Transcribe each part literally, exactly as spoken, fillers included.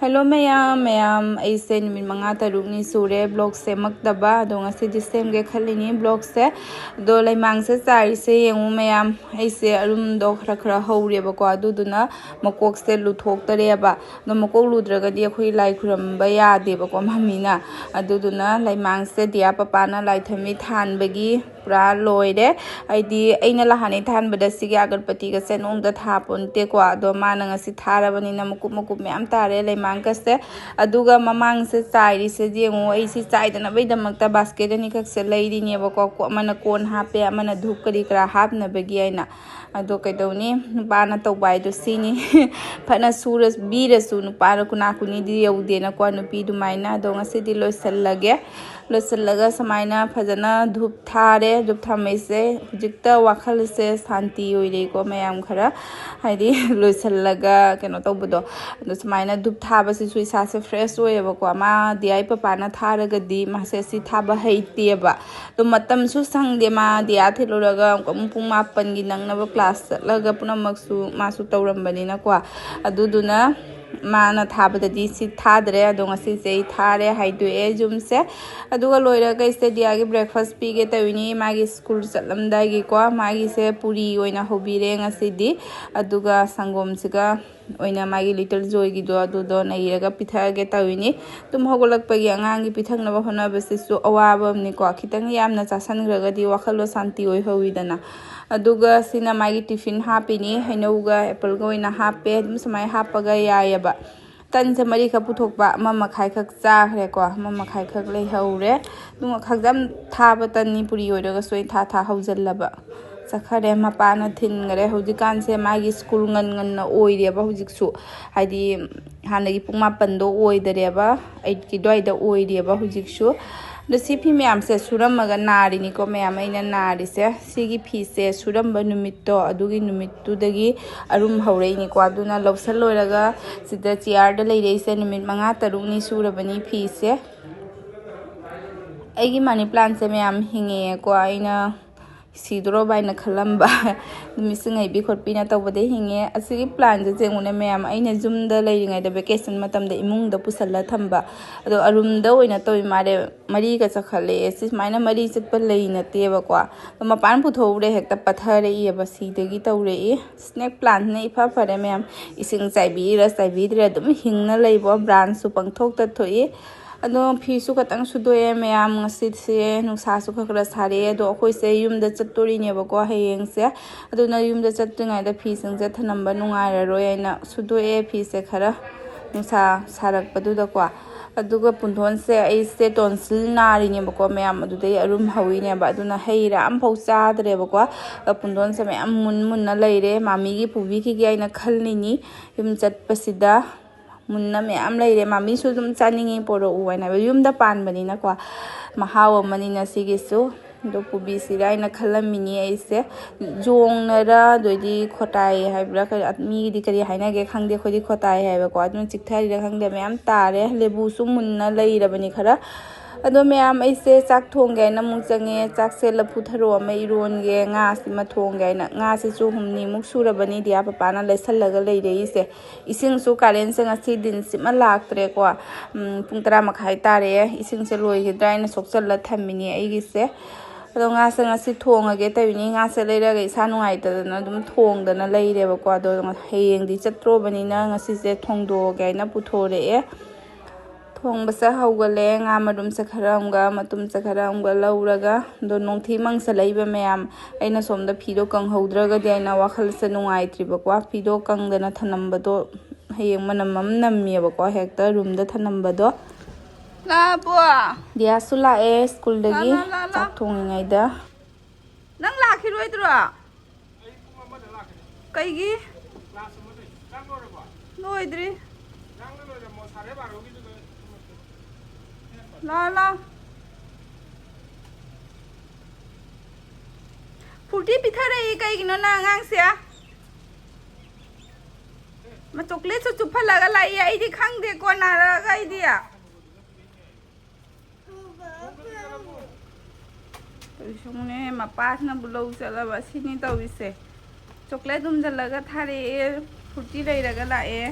Hello ꯃꯌꯥꯝ, ꯃꯌꯥꯝ, ꯑꯩꯁꯦ ꯅꯨꯃꯤꯠ ꯃꯉꯥ ꯇꯔꯨꯛꯅꯤ ꯁꯨꯔꯦ vlog ꯁꯦꯝꯃꯛꯇꯕ, ꯑꯗꯣ ꯉꯁꯤꯗꯤ ꯁꯦꯝꯒꯦ ꯈꯜꯂꯤꯅꯤ vlog ꯁꯦ꯫ ꯑꯗꯣ ꯂꯩꯃꯥꯡꯁꯦ ꯆꯥꯏꯔꯤꯁꯦ ꯌꯦꯡꯉꯨ ꯃꯌꯥꯝ, ꯑꯩꯁꯦ ꯑꯔꯨꯝꯗꯣ ꯈꯔ ꯈꯔ ꯍꯧꯔꯦꯕꯀꯣ, ꯑꯗꯨꯗꯨꯅ ꯃꯀꯣꯛꯁꯦ ꯂꯨꯊꯣꯛꯇꯔꯦꯕ꯫ ꯑꯗꯣ ꯃꯀꯣꯛ ꯂꯨꯗ꯭ꯔꯒꯗꯤ ꯑꯩꯈꯣꯏ ꯂꯥꯏ ꯈꯨꯔꯨꯝꯕ ꯌꯥꯗꯦꯕꯀꯣ ꯃꯝꯃꯤꯅ꯫ ꯑꯗꯨꯗꯨꯅ ꯂꯩꯃꯥꯡꯁꯦ ꯗꯤꯌꯥ ꯄꯄꯥꯅ ꯂꯥꯏ ꯊꯝꯃꯤ ꯊꯥꯟꯕꯒꯤ ꯄꯨꯔꯥ ꯂꯣꯏꯔꯦ꯫ ꯑꯩꯗꯤ ꯑꯩꯅ ꯂꯍꯥꯟꯅꯩ ꯊꯥꯟꯕꯗ ꯁꯤꯒꯤ ꯑꯒꯔꯕꯇꯤꯒꯁꯦ ꯅꯣꯡꯗ ꯊꯥ ꯄꯣꯟꯇꯦꯀꯣ, ꯑꯗꯣ ꯃꯥꯅ ꯉꯁꯤ ꯊꯥꯔꯕꯅꯤꯅ ꯃꯀꯨꯞ ꯃꯀꯨꯞ ꯃꯌꯥꯝ ꯇꯥꯔꯦ ꯂꯩꯃꯥꯡꯒꯁꯦ꯫ ꯑꯗꯨꯒ ꯃꯃꯥꯡꯁꯦ ꯆꯥꯏꯔꯤꯁꯦ ꯌꯦꯡꯉꯨ, ꯑꯩꯁꯤ ꯆꯥꯏꯗꯅꯕꯒꯤꯗꯃꯛꯇ ꯕꯥꯁꯀꯦꯠ ꯑꯅꯤꯈꯛꯁꯦ ꯂꯩꯔꯤꯅꯦꯕꯀꯣ꯫ ꯀꯣ-, ꯑꯃꯅ ꯀꯣꯟ ꯍꯥꯞꯄꯦ, ꯑꯃꯅ ꯙꯨꯞ ꯀꯔꯤ ꯀꯔꯥ ꯍꯥꯞꯅꯕꯒꯤ ꯍꯥꯏꯅ꯫ ꯑꯗꯣ ꯀꯩꯗꯧꯅꯤ, ꯅꯨꯄꯥꯅ ꯇꯧꯕ ꯍꯥꯏꯗꯣ ꯁꯤꯅꯤ꯫ ꯐꯅ ꯁꯨꯔ ꯕꯤꯔꯁꯨ ꯅꯨꯄꯥꯅ ꯀꯨꯅꯥ ꯀꯨꯅꯤꯗꯤ ꯌꯧꯗꯦꯅꯀꯣ, ꯅꯨꯄꯤ ꯑꯗꯨꯃꯥꯏꯅ꯫ ꯑꯗꯣ ꯉꯁꯤꯗꯤ ꯂꯣꯏꯁꯤꯜꯂꯒꯦ꯫ ꯂꯣꯏꯁꯤꯜꯂꯒ ꯁꯨꯃꯥꯏꯅ ꯐꯖꯅ ꯙꯨꯞ ꯊꯥꯔꯦ꯫ ꯙꯨꯞ ꯊꯝꯃꯩꯁꯦ ꯍꯧꯖꯤꯛꯇ ꯋꯥꯈꯜꯁꯦ ꯁꯥꯟꯇꯤ ꯑꯣꯏꯔꯦꯀꯣ ꯃꯌꯥꯝ, ꯈꯔ ꯍꯥꯏꯗꯤ ꯂꯣꯏꯁꯤꯜꯂꯒ ꯀꯩꯅꯣ ꯇꯧꯕꯗꯣ꯫ ꯑꯗꯣ ꯁꯨꯃꯥꯏꯅ ꯙꯨꯞ ꯊꯥꯕꯁꯤꯁꯨ ꯏꯁꯥꯁꯦ fresh ꯑꯣꯏꯌꯦꯕꯀꯣ꯫ ꯃꯥ ꯗꯤꯌꯥꯏ ꯄꯄꯥꯅ ꯊꯥꯔꯒꯗꯤ ꯃꯥꯁꯦ ꯁꯤ ꯊꯥꯕ ꯍꯩꯇꯦꯕ꯫ ꯑꯗꯣ ꯃꯇꯝꯁꯨ ꯁꯪꯗꯦ, ꯃꯥ ꯗꯤꯌꯥ ꯊꯤꯜꯂꯨꯔꯒ ꯑꯃꯨꯛ ꯄꯨꯡ ꯃꯥꯄꯟꯒꯤ ꯅꯪꯅꯕ class ꯆꯠꯂꯒ ꯄꯨꯝꯅꯃꯛꯁꯨ ꯃꯥꯁꯨ ꯇꯧꯔꯝꯕꯅꯤꯅꯀꯣ꯫ ꯑꯗꯨꯗꯨꯅ ꯃꯥꯅ ꯊꯥꯕꯗꯗꯤ ꯁꯤ ꯊꯥꯗ꯭ꯔꯦ꯫ ꯑꯗꯣ ꯉꯁꯤꯁꯦ ꯑꯩ ꯊꯥꯔꯦ, ꯍꯥꯏꯗꯣꯛꯑꯦ ꯌꯨꯝꯁꯦ꯫ ꯑꯗꯨꯒ ꯂꯣꯏꯔꯒ ꯑꯩꯁꯦ ꯗꯤꯌꯥꯒꯤ breakfast ꯄꯤꯒꯦ ꯇꯧꯔꯤꯅꯤ, ꯃꯥꯒꯤ school ꯆꯠꯂꯝꯗꯥꯏꯒꯤꯀꯣ꯫ ꯃꯥꯒꯤꯁꯦ ꯄꯨꯔꯤ ꯑꯣꯏꯅ ꯍꯧꯕꯤꯔꯦ ꯉꯁꯤꯗꯤ꯫ ꯑꯗꯨꯒ ꯁꯪꯒꯣꯝꯁꯤꯒ ꯑꯣꯏꯅ ꯃꯥꯒꯤ Little Joyꯒꯤꯗꯣ ꯑꯗꯨꯗꯣ ꯅꯩꯔꯒ ꯄꯤꯊꯛꯑꯒꯦ ꯇꯧꯔꯤꯅꯤ꯫ ꯇꯨꯝ ꯍꯧꯒꯠꯂꯛꯄꯒꯤ ꯑꯉꯥꯡꯒꯤ ꯄꯤꯊꯛꯅꯕ ꯍꯣꯠꯅꯕꯁꯤꯁꯨ ꯑꯋꯥꯕ ꯑꯃꯅꯤꯀꯣ꯫ ꯈꯤꯇꯪ ꯌꯥꯝꯅ ꯆꯥꯁꯟꯈ꯭ꯔꯒꯗꯤ ꯋꯥꯈꯜꯗꯣ ꯁꯥꯟꯇꯤ ꯑꯣꯏꯍꯧꯋꯤꯗꯅ꯫ ꯑꯗꯨꯒ ꯁꯤꯅ ꯃꯥꯒꯤ tiffin ꯍꯥꯞꯄꯤꯅꯤ, ꯍꯩꯅꯧꯒ appleꯒ ꯑꯣꯏꯅ ꯍꯥꯞꯄꯦ꯫ ꯑꯗꯨꯝ ꯁꯨꯃꯥꯏꯅ ꯍꯥꯞꯄꯒ ꯌꯥꯏꯑꯕ꯫ ꯇꯟꯁꯦ ꯃꯔꯤꯈꯛ ꯄꯨꯊꯣꯛꯄ, ꯑꯃ ꯃꯈꯥꯏꯈꯛ ꯆꯥꯈ꯭ꯔꯦꯀꯣ, ꯑꯃ ꯃꯈꯥꯏꯈꯛ ꯂꯩꯍꯧꯔꯦ꯫ ꯑꯗꯨꯝ ꯈꯛꯇꯪ ꯊꯥꯕ ꯇꯟꯅꯤ, ꯄꯨꯔꯤ ꯑꯣꯏꯔꯒꯁꯨ ꯑꯩ ꯊꯥ ꯊꯥ ꯍꯧꯖꯤꯜꯂꯕ꯫ ꯆꯠꯈꯔꯦ, ꯃꯄꯥꯅ ꯊꯤꯟꯈꯔꯦ꯫ ꯍꯧꯖꯤꯛꯀꯥꯟꯁꯦ ꯃꯥꯒꯤ school ꯉꯟ ꯉꯟꯅ ꯑꯣꯏꯔꯦꯕ ꯍꯧꯖꯤꯛꯁꯨ, ꯍꯥꯏꯗꯤ ꯍꯥꯟꯅꯒꯤ ꯄꯨꯡ ꯃꯥꯄꯟꯗꯣ ꯑꯣꯏꯗꯔꯦꯕ, eightꯀꯤ ꯑꯗꯨꯋꯥꯏꯗ ꯑꯣꯏꯔꯦꯕ ꯍꯧꯖꯤꯛꯁꯨ꯫ ꯑꯗꯣ ꯁꯤ ꯐꯤ ꯃꯌꯥꯝꯁꯦ ꯁꯨꯔꯝꯃꯒ ꯅꯥꯔꯤꯅꯤꯀꯣ ꯃꯌꯥꯝ, ꯑꯩꯅ ꯅꯥꯔꯤꯁꯦ꯫ ꯁꯤꯒꯤ ꯐꯤꯁꯦ ꯁꯨꯔꯝꯕ ꯅꯨꯃꯤꯠꯇꯣ, ꯑꯗꯨꯒꯤ ꯅꯨꯃꯤꯠꯇꯨꯗꯒꯤ ꯑꯔꯨꯝ ꯍꯧꯔꯛꯏꯅꯤꯀꯣ꯫ ꯑꯗꯨꯅ ꯂꯧꯁꯜ ꯂꯣꯏꯔꯒ ꯁꯤꯗ chairꯗ ꯂꯩꯔꯛꯏꯁꯦ ꯅꯨꯃꯤꯠ ꯃꯉꯥ ꯇꯔꯨꯛꯅꯤ ꯁꯨꯔꯕꯅꯤ ꯐꯤꯁꯦ꯫ ꯑꯩꯒꯤ money plantꯁꯦ ꯃꯌꯥꯝ ꯍꯤꯡꯉꯛꯑꯦꯀꯣ꯫ ꯑꯩꯅ ꯁꯤꯗꯣꯔꯕ ꯍꯥꯏꯅ ꯈꯜꯂꯝꯕ꯫ ꯑꯗꯨꯝ ꯏꯁꯤꯡ ꯍꯩꯕꯤ ꯈꯣꯠꯄꯤꯅ ꯇꯧꯕꯗꯩ ꯍꯤꯡꯉꯦ꯫ ꯑꯁꯤꯒꯤ ꯄ꯭ꯂꯥꯟꯁꯦ ꯌꯦꯡꯉꯨꯅꯦ ꯃꯌꯥꯝ, ꯑꯩꯅ ꯌꯨꯝꯗ ꯂꯩꯔꯤꯉꯩꯗ ꯚꯦꯀꯦꯁꯟ ꯃꯇꯝꯗ ꯏꯃꯨꯡꯗ ꯄꯨꯁꯜꯂ ꯊꯝꯕ, ꯑꯗꯣ ꯑꯔꯨꯝꯗ ꯑꯣꯏꯅ ꯇꯧꯏ ꯃꯥꯜꯂꯦ꯫ ꯃꯔꯤꯒ ꯆꯠꯈꯠꯂꯛꯑꯦ꯫ ꯁꯤ ꯁꯨꯃꯥꯏꯅ ꯃꯔꯤ ꯆꯠꯄ ꯂꯩ ꯅꯠꯇꯦꯕꯀꯣ꯫ ꯑꯗꯣ ꯃꯄꯥꯟ ꯄꯨꯊꯣꯛꯎꯔꯦ, ꯍꯦꯛꯇ ꯄꯠꯊꯔꯛꯏꯑꯕ꯫ ꯁꯤꯗꯒꯤ ꯇꯧꯔꯛꯏ꯫ ꯁ꯭ꯅꯦꯛ ꯄ꯭ꯂꯥꯟꯠꯅ ꯏꯐ ꯐꯔꯦ ꯃꯌꯥꯝ꯫ ꯏꯁꯤꯡ ꯆꯥꯏꯕꯤꯔ ꯆꯥꯏꯕꯤꯗ꯭ꯔꯦ ꯑꯗꯨꯝ ꯍꯤꯡꯅ ꯂꯩꯕ꯫ ꯕ꯭ꯔꯥꯟꯁꯁꯨ ꯄꯪꯊꯣꯛꯇ ꯊꯣꯛꯏ꯫ ꯑꯗꯣ ꯐꯤꯁꯨ ꯈꯇꯪ ꯁꯨꯗꯣꯛꯑꯦ ꯃꯌꯥꯝ꯫ ꯉꯁꯤꯁꯦ ꯅꯨꯡꯁꯥꯁꯨ ꯈꯔ ꯈꯔ ꯁꯥꯔꯛꯑꯦ꯫ ꯑꯗꯣ ꯑꯩꯈꯣꯏꯁꯦ ꯌꯨꯝꯗ ꯆꯠꯇꯣꯔꯤꯅꯦꯕꯀꯣ ꯍꯌꯦꯡꯁꯦ꯫ ꯑꯗꯨꯅ ꯌꯨꯝꯗ ꯆꯠꯇ꯭ꯔꯤꯉꯩꯗ ꯐꯤꯁꯤꯡꯁꯦ ꯊꯅꯝꯕ ꯅꯨꯡꯉꯥꯏꯔꯔꯣꯏ ꯍꯥꯏꯅ ꯁꯨꯗꯣꯛꯑꯦ ꯐꯤꯁꯦ ꯈꯔ, ꯅꯨꯡꯁꯥ ꯁꯥꯔꯛꯄꯗꯨꯗꯀꯣ꯫ ꯑꯗꯨꯒ ꯄꯨꯟꯗꯣꯟꯁꯦ, ꯑꯩꯁꯦ ꯇꯣꯟꯁꯤꯜ ꯅꯥꯔꯤꯅꯦꯕꯀꯣ ꯃꯌꯥꯝ, ꯑꯗꯨꯗꯩ ꯑꯔꯨꯝ ꯍꯧꯋꯤꯅꯦꯕ꯫ ꯑꯗꯨꯅ ꯍꯩ ꯔꯥ ꯑꯝꯐꯥꯎ ꯆꯥꯗ꯭ꯔꯦꯕꯀꯣ꯫ ꯑꯗ ꯄꯨꯟꯗꯣꯟꯁꯦ ꯃꯌꯥꯝ ꯃꯨꯟ ꯃꯨꯟꯅ ꯂꯩꯔꯦ꯫ ꯃꯥꯃꯤꯒꯤ ꯄꯨꯕꯤꯈꯤꯒꯦ ꯍꯥꯏꯅ ꯈꯜꯂꯤꯅꯤ꯫ ꯌꯨꯝ ꯆꯠꯄꯁꯤꯗ ꯃꯨꯟꯅ ꯃꯌꯥꯝ ꯂꯩꯔꯦ꯫ ꯃꯥꯃꯤꯁꯨ ꯑꯗꯨꯝ ꯆꯥꯅꯤꯡꯉꯤ, ꯄꯣꯔꯛꯎ ꯍꯥꯏꯅ ꯍꯥꯏꯕ꯫ ꯌꯨꯝꯗ ꯄꯥꯟꯕꯅꯤꯅꯀꯣ, ꯃꯍꯥꯎ ꯑꯃꯅꯤꯅ ꯁꯤꯒꯤꯁꯨ꯫ ꯑꯗꯣ ꯄꯨꯕꯤꯁꯤꯔꯥ ꯍꯥꯏꯅ ꯈꯜꯂꯝꯃꯤꯅꯤ ꯑꯩꯁꯦ꯫ ꯖꯣꯡꯅꯔ, ꯑꯗꯩꯗꯤ ꯈꯣꯇꯥꯏ ꯍꯥꯏꯕ꯭ꯔꯥ, ꯀꯔꯤ, ꯃꯤꯒꯤꯗꯤ ꯀꯔꯤ ꯍꯥꯏꯅꯒꯦ ꯈꯪꯗꯦ, ꯑꯩꯈꯣꯏꯗꯤ ꯈꯣꯇꯥꯏ ꯍꯥꯏꯕꯀꯣ꯫ ꯑꯗꯨꯅ ꯆꯤꯛꯊꯔꯤꯔꯥ ꯈꯪꯗꯦ, ꯃꯌꯥꯝ ꯇꯥꯔꯦ꯫ ꯂꯦꯕꯨꯁꯨ ꯃꯨꯟꯅ ꯂꯩꯔꯕꯅꯤ ꯈꯔ꯫ ꯑꯗꯣ ꯃꯌꯥꯝ, ꯑꯩꯁꯦ ꯆꯥꯛ ꯊꯣꯡꯒꯦ ꯍꯥꯏꯅ ꯑꯃꯨꯛ ꯆꯪꯉꯦ꯫ ꯆꯥꯛꯁꯦ ꯂꯐꯨ ꯊꯔꯣ ꯑꯃ ꯏꯔꯣꯟꯒꯦ, ꯉꯥꯁꯤꯃ ꯊꯣꯡꯒꯦ ꯍꯥꯏꯅ꯫ ꯉꯥꯁꯤꯁꯨ ꯍꯨꯝꯅꯤꯃꯨꯛ ꯁꯨꯔꯕꯅꯤ ꯗꯤꯌꯥ ꯄꯄꯥꯅ ꯂꯩꯁꯜꯂꯒ ꯂꯩꯔꯛꯏꯁꯦ꯫ ꯏꯁꯤꯡꯁꯨ ꯀꯥꯂꯦꯟꯁꯦ ꯉꯁꯤ ꯗꯤꯟꯁꯤꯃ ꯂꯥꯛꯇ꯭ꯔꯦꯀꯣ꯫ ꯎꯝ, ꯄꯨꯡ ꯇꯔꯥ ꯃꯈꯥꯏ ꯇꯥꯔꯛꯑꯦ꯫ ꯏꯁꯤꯡꯁꯦ ꯂꯣꯏꯈꯤꯗ꯭ꯔꯥ ꯍꯥꯏꯅ ꯁꯣꯛꯆꯜꯂ ꯊꯝꯃꯤꯅꯦ ꯑꯩꯒꯤꯁꯦ꯫ ꯑꯗꯣ ꯉꯥꯁꯦ ꯉꯁꯤ ꯊꯣꯡꯉꯒꯦ ꯇꯧꯔꯤꯅꯤ꯫ ꯉꯥꯁꯦ ꯂꯩꯔꯒ ꯏꯁꯥ ꯅꯨꯡꯉꯥꯏꯇꯗꯅ ꯑꯗꯨꯝ ꯊꯣꯡꯗꯅ ꯂꯩꯔꯦꯕꯀꯣ꯫ ꯑꯗꯣ ꯍꯌꯦꯡꯗꯤ ꯆꯠꯇ꯭ꯔꯣꯕꯅꯤꯅ ꯉꯁꯤꯁꯦ ꯊꯣꯡꯗꯣꯛꯑꯒꯦ ꯍꯥꯏꯅ ꯄꯨꯊꯣꯔꯛꯑꯦ꯫ ꯊꯣꯡꯕꯁꯦ ꯍꯧꯒꯠꯂꯦ꯫ ꯉꯥ ꯃꯔꯨꯝꯁꯦ ꯈꯔ ꯑꯃꯒ, ꯃꯇꯨꯝꯁꯦ ꯈꯔ ꯑꯃꯒ ꯂꯧꯔꯒ, ꯑꯗꯣ ꯅꯣꯡꯊꯤ ꯃꯪꯁꯜꯂꯛꯏꯕ ꯃꯌꯥꯝ, ꯑꯩꯅ ꯁꯣꯝꯗ ꯐꯤꯗꯣ ꯀꯪꯍꯧꯗ꯭ꯔꯒꯗꯤ ꯑꯩꯅ ꯋꯥꯈꯜꯁꯦ ꯅꯨꯡꯉꯥꯏꯇ꯭ꯔꯤꯕꯀꯣ꯫ ꯐꯤꯗꯣ ꯀꯪꯗꯅ ꯊꯅꯝꯕꯗꯣ ꯍꯌꯦꯡ ꯃꯅꯝ ꯑꯃ ꯅꯝꯃꯦꯕꯀꯣ, ꯍꯦꯛꯇ ꯔꯨꯝꯗ ꯊꯅꯝꯕꯗꯣ꯫ ꯂꯥꯛꯑꯕꯣ? ꯗꯤꯌꯥꯁꯨ ꯂꯥꯛꯑꯦ ꯁ꯭ꯀꯨꯜꯗꯒꯤ꯫ ꯂꯥ, ꯂꯥ, ꯂꯥ, ꯂꯥ꯫ ꯆꯥꯛ ꯊꯣꯡꯉꯤꯉꯩꯗ꯫ ꯅꯪ ꯂꯥꯛꯈꯤꯔꯣꯏꯗ꯭ꯔꯣ? ꯀꯩꯒꯤ? ꯂꯣꯏꯗ꯭ꯔꯤ꯫ ꯂꯥ, ꯂꯥ꯫ ꯐꯨꯔꯇꯤ ꯄꯤꯊꯔꯛꯏ ꯀꯩꯒꯤꯅꯣ ꯅꯪ ꯑꯉꯥꯡꯁꯦ? ꯃꯥ ꯆꯣꯀ꯭ꯂꯦꯠꯁꯨ ꯆꯨꯞꯍꯜꯂꯒ ꯂꯥꯛꯏ꯫ ꯑꯩꯗꯤ ꯈꯪꯗꯦꯀꯣ, ꯅꯥꯔꯛꯑꯒ ꯑꯩꯗꯤ꯫ ꯇꯧꯔꯤꯁꯤꯅꯦ, ꯃꯄꯥꯁꯤꯅꯕꯨ ꯂꯧ ꯆꯠꯂꯕ ꯁꯤꯅꯤ ꯇꯧꯔꯤꯁꯦ꯫ ꯆꯣꯀ꯭ꯂꯦꯠ ꯎꯝꯖꯜꯂꯒ ꯊꯥꯔꯛꯑꯦ, ꯐ꯭ꯔꯨꯇꯤ ꯂꯩꯔꯒ ꯂꯥꯛꯑꯦ꯫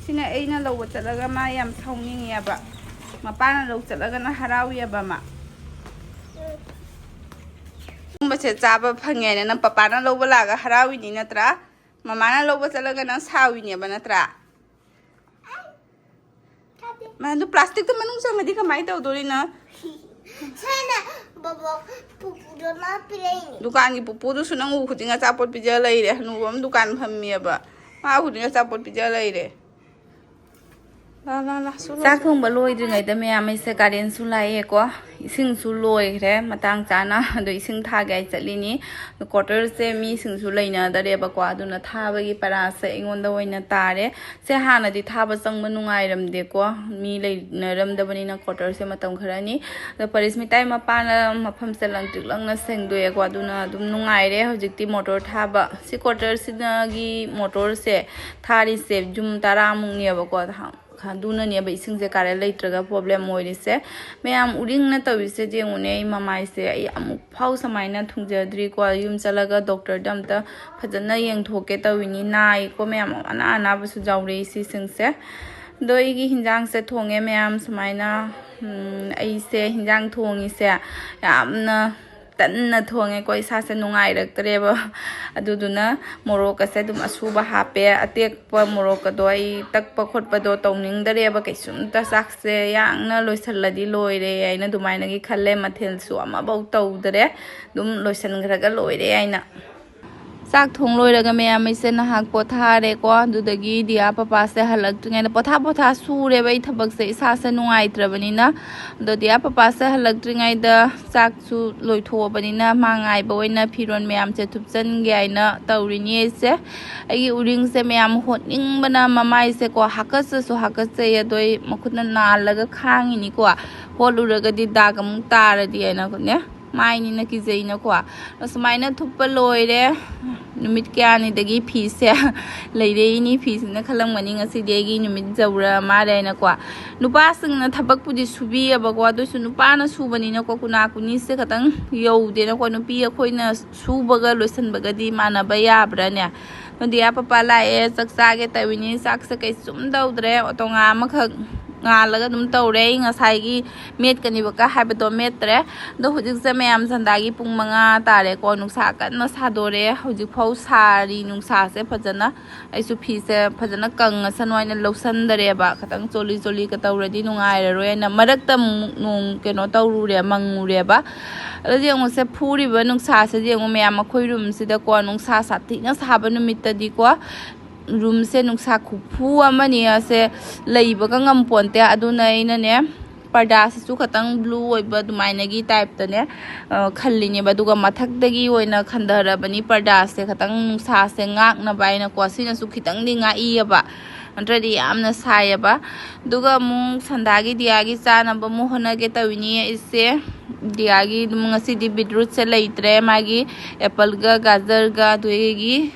ꯁꯤꯅ ꯑꯩꯅ ꯂꯧꯕ ꯆꯠꯂꯒ ꯃꯥ ꯌꯥꯝ ꯁꯥꯎꯅꯤꯡꯉꯦꯕ꯫ ꯃꯄꯥꯅ ꯂꯧ ꯆꯠꯂꯒꯅ ꯍꯔꯥꯎꯋꯦꯕ ꯃꯥ꯫ ꯁꯤꯒꯨꯝꯕꯁꯦ ꯆꯥꯕ ꯐꯪꯉꯦꯅ ꯅꯪ ꯄꯄꯥꯅ ꯂꯧꯕ ꯂꯥꯛꯑꯒ ꯍꯔꯥꯎꯏꯅꯤ ꯅꯠꯇ꯭ꯔꯥ? ꯃꯃꯥꯅ ꯂꯧꯕ ꯆꯠꯂꯒ ꯅꯪ ꯁꯥꯎꯏꯅꯦꯕ ꯅꯠꯇ꯭ꯔꯥ? ꯃꯥ ꯑꯗꯨ ꯄ꯭ꯂꯥꯁꯇꯤꯛꯇ ꯃꯅꯨꯡ ꯆꯪꯉꯗꯤ ꯀꯃꯥꯏꯅ ꯇꯧꯗꯣꯔꯤꯅꯣ? ꯁꯨꯃꯥꯏꯅ ꯕꯣꯕꯣꯛ ꯄꯨꯄꯨꯗꯣ ꯃꯥ ꯄꯤꯔꯛꯏꯅꯦ꯫ ꯗꯨꯀꯥꯟꯒꯤ ꯄꯨꯄꯨꯗꯨꯁꯨ ꯅꯪ ꯎ ꯈꯨꯗꯤꯡ ꯑꯆꯥꯄꯣꯠ ꯄꯤꯖ ꯂꯩꯔꯦ꯫ ꯍꯅꯨꯕ ꯑꯃ ꯗꯨꯀꯥꯟ ꯐꯝꯃꯤꯑꯕ, ꯃꯥ ꯎ ꯈꯨꯗꯤꯡ ꯑꯆꯥꯄꯣꯠ ꯄꯤꯖ ꯂꯩꯔꯦ꯫ ꯂꯥ, ꯂꯥ, ꯂꯥ, ꯁꯨꯔꯨ, ꯆꯥꯛ ꯁꯨꯔꯨ꯫ ꯊꯣꯡꯕ ꯂꯣꯏꯗ꯭ꯔꯤꯉꯩꯗ ꯃꯌꯥꯝ ꯑꯩꯁꯦ ꯀꯥꯔꯦꯟꯁꯨ ꯂꯥꯛꯑꯦꯀꯣ꯫ ꯏꯁꯤꯡꯁꯨ ꯂꯣꯏꯈ꯭ꯔꯦ ꯃꯇꯥꯡ ꯆꯥꯅ꯫ ꯑꯗꯣ ꯏꯁꯤꯡ ꯊꯥꯒꯦ ꯍꯥꯏ ꯆꯠꯂꯤꯅꯤ꯫ ꯀ꯭ꯋꯥꯇꯔꯁꯦ ꯃꯤꯁꯤꯡꯁꯨ ꯂꯩꯅꯗꯔꯦꯕꯀꯣ, ꯑꯗꯨꯅ ꯊꯥꯕꯒꯤ ꯄꯔꯥꯁꯦ ꯑꯩꯉꯣꯟꯗ ꯑꯣꯏꯅ ꯇꯥꯔꯦ꯫ ꯁꯦ ꯍꯥꯟꯅꯗꯤ ꯊꯥꯕ ꯆꯪꯕ ꯅꯨꯡꯉꯥꯏꯔꯝꯗꯦꯀꯣ, ꯃꯤ ꯂꯩꯅꯔꯝꯗꯕꯅꯤꯅ ꯀ꯭ꯋꯥꯇꯔꯁꯦ ꯃꯇꯝ ꯈꯔꯅꯤ꯫ ꯑꯗꯣ ꯄꯔꯤꯁꯃꯤꯇꯥꯒꯤ ꯃꯄꯥꯅ ꯃꯐꯝꯁꯦ ꯂꯪꯇ꯭ꯔꯤꯛ ꯂꯪꯅ ꯁꯦꯡꯗꯣꯛꯑꯦꯀꯣ, ꯑꯗꯨꯅ ꯑꯗꯨꯝ ꯅꯨꯡꯉꯥꯏꯔꯦ ꯍꯧꯖꯤꯛꯇꯤ ꯃꯣꯇꯣꯔ ꯊꯥꯕ꯫ ꯁꯤ ꯀ꯭ꯋꯥꯇꯔꯁꯤꯗꯒꯤ ꯃꯣꯇꯣꯔꯁꯦ ꯊꯥꯔꯤꯁꯦ ꯖꯨꯝ ꯇꯔꯥꯃꯨꯛꯅꯦꯕꯀꯣ꯫ ꯑꯗꯨꯅꯅꯦꯕ ꯏꯁꯤꯡꯁꯦ ꯀꯥꯔꯦꯟ ꯂꯩꯇ꯭ꯔꯒ ꯄ꯭ꯔꯣꯕ꯭ꯂꯦꯝ ꯑꯣꯏꯔꯤꯁꯦ꯫ ꯃꯌꯥꯝ ꯎꯔꯤꯡꯅ ꯇꯧꯔꯤꯁꯦ ꯌꯦꯡꯉꯨꯅꯦ, ꯑꯩ ꯃꯃꯥꯏꯁꯦ ꯑꯩ ꯑꯃꯨꯛ ꯐꯥꯎ ꯁꯨꯃꯥꯏꯅ ꯊꯨꯡꯖꯗ꯭ꯔꯤꯀꯣ꯫ ꯌꯨꯝ ꯆꯠꯂꯒ ꯗꯣꯛꯇꯔꯗ ꯑꯝꯇ ꯐꯖꯅ ꯌꯦꯡꯊꯣꯛꯀꯦ ꯇꯧꯋꯤꯅꯤ꯫ ꯅꯥꯏꯀꯣ ꯃꯌꯥꯝ, ꯑꯅꯥ ꯑꯅꯥꯕꯁꯨ ꯌꯥꯎꯔꯛꯏ ꯁꯤꯁꯤꯡꯁꯦ꯫ ꯑꯗꯣ ꯑꯩꯒꯤ ꯍꯤꯟꯖꯥꯡꯁꯦ ꯊꯣꯡꯉꯦ ꯃꯌꯥꯝ ꯁꯨꯃꯥꯏꯅ꯫ ꯎꯝ, ꯑꯩꯁꯦ ꯍꯤꯟꯖꯥꯡ ꯊꯣꯡꯉꯤꯁꯦ ꯌꯥꯝꯅ ꯇꯟꯅ ꯊꯣꯡꯉꯦꯀꯣ, ꯏꯁꯥꯁꯦ ꯅꯨꯡꯉꯥꯏꯔꯛꯇ꯭ꯔꯦꯕ꯫ ꯑꯗꯨꯗꯨꯅ ꯃꯣꯔꯣꯛꯀꯁꯦ ꯑꯗꯨꯝ ꯑꯁꯨꯕ ꯍꯥꯞꯄꯦ꯫ ꯑꯇꯦꯛꯄ ꯃꯣꯔꯣꯛꯀꯗꯣ ꯑꯩ ꯇꯛꯄ ꯈꯣꯠꯄꯗꯣ ꯇꯧꯅꯤꯡꯗꯔꯦꯕ ꯀꯩꯁꯨꯝꯇ꯫ ꯆꯥꯛꯁꯦ ꯌꯥꯡꯅ ꯂꯣꯏꯁꯤꯜꯂꯗꯤ ꯂꯣꯏꯔꯦ ꯍꯥꯏꯅ ꯑꯗꯨꯃꯥꯏꯅꯒꯤ ꯈꯜꯂꯦ꯫ ꯃꯊꯦꯜꯁꯨ ꯑꯃꯐꯧ ꯇꯧꯗꯔꯦ, ꯑꯗꯨꯝ ꯂꯣꯏꯁꯤꯟꯈ꯭ꯔꯒ ꯂꯣꯏꯔꯦ ꯍꯥꯏꯅ꯫ ꯆꯥꯛ ꯊꯣꯡ ꯂꯣꯏꯔꯒ ꯃꯌꯥꯝ ꯑꯩꯁꯦ ꯅꯍꯥꯛ ꯄꯣꯊꯥꯔꯦꯀꯣ꯫ ꯑꯗꯨꯗꯒꯤ ꯗꯤꯌꯥ ꯄꯄꯥꯁꯦ ꯍꯜꯂꯛꯇ꯭ꯔꯤꯉꯩꯗ ꯄꯣꯊꯥ ꯄꯣꯊꯥ ꯁꯨꯔꯦꯕ ꯑꯩ ꯊꯕꯛꯁꯦ, ꯏꯁꯥꯁꯦ ꯅꯨꯡꯉꯥꯏꯇ꯭ꯔꯕꯅꯤꯅ꯫ ꯑꯗꯣ ꯗꯤꯌꯥ ꯄꯄꯥꯁꯦ ꯍꯜꯂꯛꯇ꯭ꯔꯤꯉꯩꯗ ꯆꯥꯛꯁꯨ ꯂꯣꯏꯊꯣꯛꯑꯕꯅꯤꯅ ꯃꯥ ꯉꯥꯏꯕ ꯑꯣꯏꯅ ꯐꯤꯔꯣꯜ ꯃꯌꯥꯝꯁꯦ ꯊꯨꯞꯆꯟꯒꯦ ꯍꯥꯏꯅ ꯇꯧꯔꯤꯅꯤ ꯑꯩꯁꯦ꯫ ꯑꯩꯒꯤ ꯎꯔꯤꯡꯁꯦ ꯃꯌꯥꯝ ꯍꯣꯠꯅꯤꯡꯕꯅ ꯃꯃꯥꯏꯁꯦꯀꯣ ꯍꯥꯀꯠꯆꯁꯨ ꯍꯥꯀꯠꯆꯩ, ꯑꯗꯣ ꯑꯩ ꯃꯈꯨꯠꯅ ꯅꯥꯜꯂꯒ ꯈꯥꯡꯉꯤꯅꯤꯀꯣ꯫ ꯍꯣꯠꯂꯨꯔꯒꯗꯤ ꯗꯥꯛ ꯑꯃꯨꯛ ꯇꯥꯔꯗꯤ ꯍꯥꯏꯅꯀꯣꯅꯦ, ꯃꯥꯏꯅꯤꯅ ꯀꯤꯖꯩꯅꯀꯣ꯫ ꯑꯁꯨꯃꯥꯏꯅ ꯊꯨꯞꯄ ꯂꯣꯏꯔꯦ꯫ ꯅꯨꯃꯤꯠ ꯀꯌꯥꯅꯤꯗꯒꯤ ꯐꯤꯁꯦ ꯂꯩꯔꯛꯏꯅꯤ, ꯐꯤꯁꯤꯅ ꯈꯜꯂꯝꯒꯅꯤ ꯉꯁꯤꯗꯤ ꯑꯩꯒꯤ ꯅꯨꯃꯤꯠ ꯌꯧꯔ ꯃꯥꯜꯂꯦ ꯍꯥꯏꯅꯀꯣ꯫ ꯅꯨꯄꯥꯁꯤꯡꯅ ꯊꯕꯛꯄꯨꯗꯤ ꯁꯨꯕꯤꯌꯦꯕꯀꯣ, ꯑꯗꯨꯏꯁꯨ ꯅꯨꯄꯥꯅ ꯁꯨꯕꯅꯤꯅꯀꯣ, ꯀꯨꯅꯥ ꯀꯨꯅꯤꯁꯦ ꯈꯇꯪ ꯌꯧꯗꯦꯅꯀꯣ꯫ ꯅꯨꯄꯤ ꯑꯩꯈꯣꯏꯅ ꯁꯨꯕꯒ ꯂꯣꯏꯁꯤꯟꯕꯒꯗꯤ ꯃꯥꯟꯅꯕ ꯌꯥꯕ꯭ꯔꯥꯅꯦ? ꯅꯣꯏꯗꯤ ꯑꯥ ꯄꯄꯥ ꯂꯥꯛꯑꯦ, ꯆꯥꯛ ꯆꯥꯒꯦ ꯇꯧꯏꯅꯤ꯫ ꯆꯥꯛꯁꯦ ꯀꯩꯁꯨꯝ ꯇꯧꯗ꯭ꯔꯦ, ꯑꯣꯇꯣꯉꯥ ꯑꯃꯈꯛ ꯉꯥꯜꯂꯒ ꯑꯗꯨꯝ ꯇꯧꯔꯦ꯫ ꯑꯩ ꯉꯁꯥꯏꯒꯤ ꯃꯦꯠꯀꯅꯤꯕꯀ ꯍꯥꯏꯕꯗꯣ ꯃꯦꯠꯇ꯭ꯔꯦ꯫ ꯑꯗꯣ ꯍꯧꯖꯤꯛꯁꯦ ꯃꯌꯥꯝ ꯁꯟꯗꯥꯒꯤ ꯄꯨꯡ ꯃꯉꯥ ꯇꯥꯔꯦꯀꯣ, ꯅꯨꯡꯁꯥ ꯀꯟꯅ ꯁꯥꯗꯣꯔꯛꯑꯦ꯫ ꯍꯧꯖꯤꯛꯐꯥꯎ ꯁꯥꯔꯤ ꯅꯨꯡꯁꯥꯁꯦ ꯐꯖꯅ꯫ ꯑꯩꯁꯨ ꯐꯤꯁꯦ ꯐꯖꯅ ꯀꯪꯉꯁꯅꯨ ꯍꯥꯏꯅ ꯂꯧꯁꯟꯗꯔꯦꯕ, ꯈꯤꯇꯪ ꯆꯣꯠꯂꯤ ꯆꯣꯠꯂꯤ ꯀꯇꯧꯔꯗꯤ ꯅꯨꯡꯉꯥꯏꯔꯔꯣꯏ ꯍꯥꯏꯅ꯫ ꯃꯔꯛꯇ ꯑꯃꯨꯛ ꯅꯣꯡ ꯀꯩꯅꯣ ꯇꯧꯔꯨꯔꯦ, ꯃꯪꯉꯨꯔꯦꯕ꯫ ꯑꯗꯨꯗꯤ ꯌꯦꯡꯉꯨꯁꯦ, ꯐꯨꯔꯤꯕ ꯅꯨꯡꯁꯥꯁꯤꯗꯤ ꯌꯦꯡꯉꯨ ꯃꯌꯥꯝ, ꯑꯩꯈꯣꯏ ꯔꯨꯝꯁꯤꯗꯀꯣ, ꯅꯨꯡꯁꯥ ꯁꯥꯊꯤꯅ ꯁꯥꯕ ꯅꯨꯃꯤꯠꯇꯗꯤꯀꯣ, ꯔꯨꯝꯁꯦ ꯅꯨꯡꯁꯥ ꯈꯨꯐꯨ ꯑꯃꯅꯤ ꯑꯁꯦ, ꯂꯩꯕꯒ ꯉꯝꯄꯣꯟꯇꯦ꯫ ꯑꯗꯨꯅ ꯑꯩꯅꯅꯦ, ꯄꯔꯗꯥꯁꯤꯁꯨ ꯈꯇꯪ ꯕ꯭ꯂꯨ ꯑꯣꯏꯕ ꯑꯗꯨꯃꯥꯏꯅꯒꯤ ꯇꯥꯏꯞꯇꯅꯦ, ꯑ, ꯈꯜꯂꯤꯅꯦꯕ꯫ ꯑꯗꯨꯒ ꯃꯊꯛꯇꯒꯤ ꯑꯣꯏꯅ ꯈꯟꯊꯔꯕꯅꯤ ꯄꯔꯗꯥꯁꯦ, ꯈꯇꯪ ꯅꯨꯡꯁꯥꯁꯦ ꯉꯥꯛꯅꯕ ꯍꯥꯏꯅꯀꯣ꯫ ꯁꯤꯅꯁꯨ ꯈꯤꯇꯪꯗꯤ ꯉꯥꯛꯏꯌꯦꯕ, ꯅꯠꯇ꯭ꯔꯗꯤ ꯌꯥꯝꯅ ꯁꯥꯏꯌꯦꯕ꯫ ꯑꯗꯨꯒ ꯑꯃꯨꯛ ꯁꯟꯗꯥꯒꯤ ꯗꯤꯌꯥꯒꯤ ꯆꯥꯅꯕ ꯑꯃꯨꯛ ꯍꯣꯠꯅꯒꯦ ꯇꯧꯔꯤꯅꯤ ꯑꯩꯁꯦ꯫ ꯗꯤꯌꯥꯒꯤ ꯑꯗꯨꯝ ꯉꯁꯤꯗꯤ ꯕꯤꯠꯔꯨꯠꯁꯦ ꯂꯩꯇ꯭ꯔꯦ, ꯃꯥꯒꯤ ꯑꯦꯄꯜꯒ ꯒꯥꯖꯔꯒ ꯑꯗꯨꯗꯒꯤ